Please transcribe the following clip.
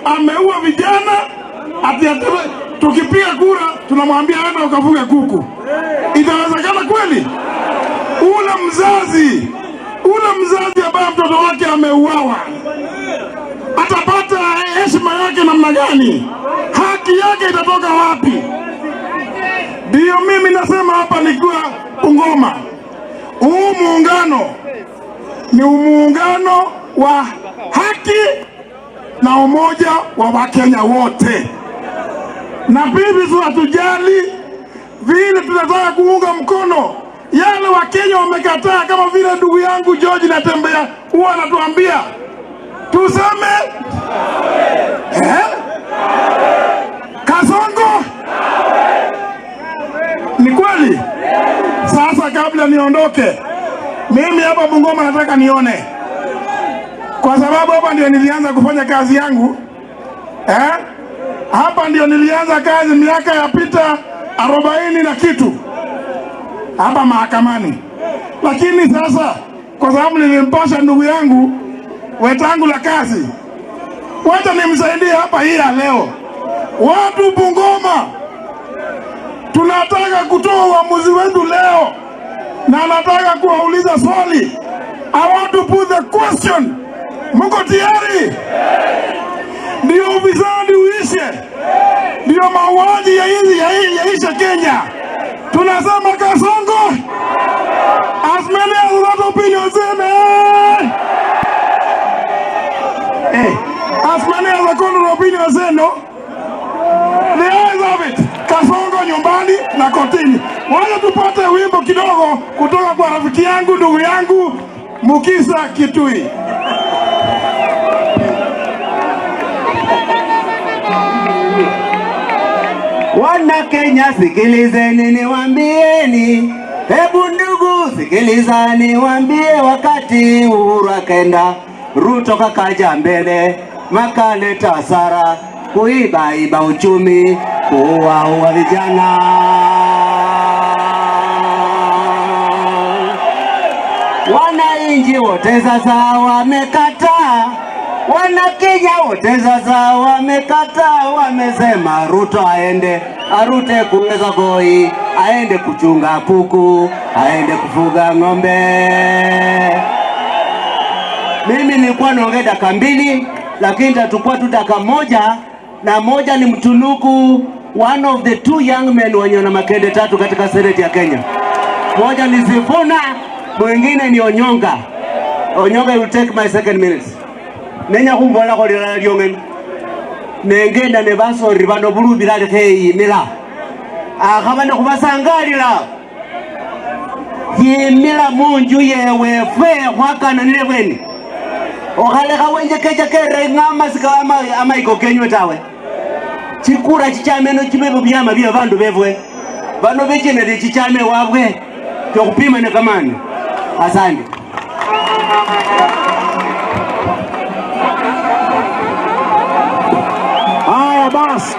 Ameua vijana ati ati tukipiga kura tunamwambia enda ukafuge kuku. Itawezekana kweli? Ule mzazi ambaye mtoto wake ameuawa atapata heshima yake namna gani? Haki yake itatoka wapi? Ndiyo mimi nasema hapa nikiwa Bungoma, huu muungano ni muungano wa haki na umoja wa Wakenya wote, na bibi hatujali vile tunataka kuunga mkono yale Wakenya wamekataa, kama vile ndugu yangu George Natembeya huwa anatuambia tuseme eh? Kasongo ni kweli. Sasa kabla niondoke, mimi hapa Bungoma nataka nione, kwa sababu hapa ndio nilianza kufanya kazi yangu eh? Hapa ndio nilianza kazi miaka yapita 40 na kitu hapa mahakamani, lakini sasa kwa sababu nilimpasha ndugu yangu Wetangula kazi, wacha nimsaidie hapa hii ya leo. Watu Bungoma tunataka kutoa uamuzi wetu leo, na nataka kuwauliza swali. I want to put the question. Mko tayari? Ndio ufisadi uishe, ndio mauaji ya hizi yaishe Kenya. Tunasema Kasongo, as many as that opinion say eh, as many as the contrary opinion say no. The ayes have it. Kasongo nyumbani na kotini. Wacha tupate wimbo kidogo kutoka kwa rafiki yangu ndugu yangu Mukisa Kitui. Wana Kenya, sikilizeni niwaambieni, hebu ndugu sikiliza niwaambie, wakati Uhuru akaenda, Ruto kakaja mbele, makaleta hasara, kuiba iba uchumi, kuua ua vijana. Wananchi wote sasa wamekataa, wana Kenya wote sasa wamekataa, wamesema Ruto aende arute kuweza goi, aende kuchunga kuku, aende kufuga ng'ombe. Mimi nilikuwa naongea dakika 2, lakini tachukua tu dakika 1, na moja ni mtunuku one of the two young men wenye na makende tatu katika seneti ya Kenya. Moja ni Sifuna, mwingine ni Onyonga. Onyonga will take my second minutes. Nenya khumbola lilala lyong'ene nengenda ne basoreri bano bulubila ali kheyimila akhaba ne khubasangalila yimila munju yewefwe khwakananile bweni okhalekha wenjekecha kere ng'amasika amayiko kenywe tawe chikura chichameno chibe byama bye bandu befwe bano bechenele chichame wabwe kyokhupima ne kamani. Asante. Haya basi.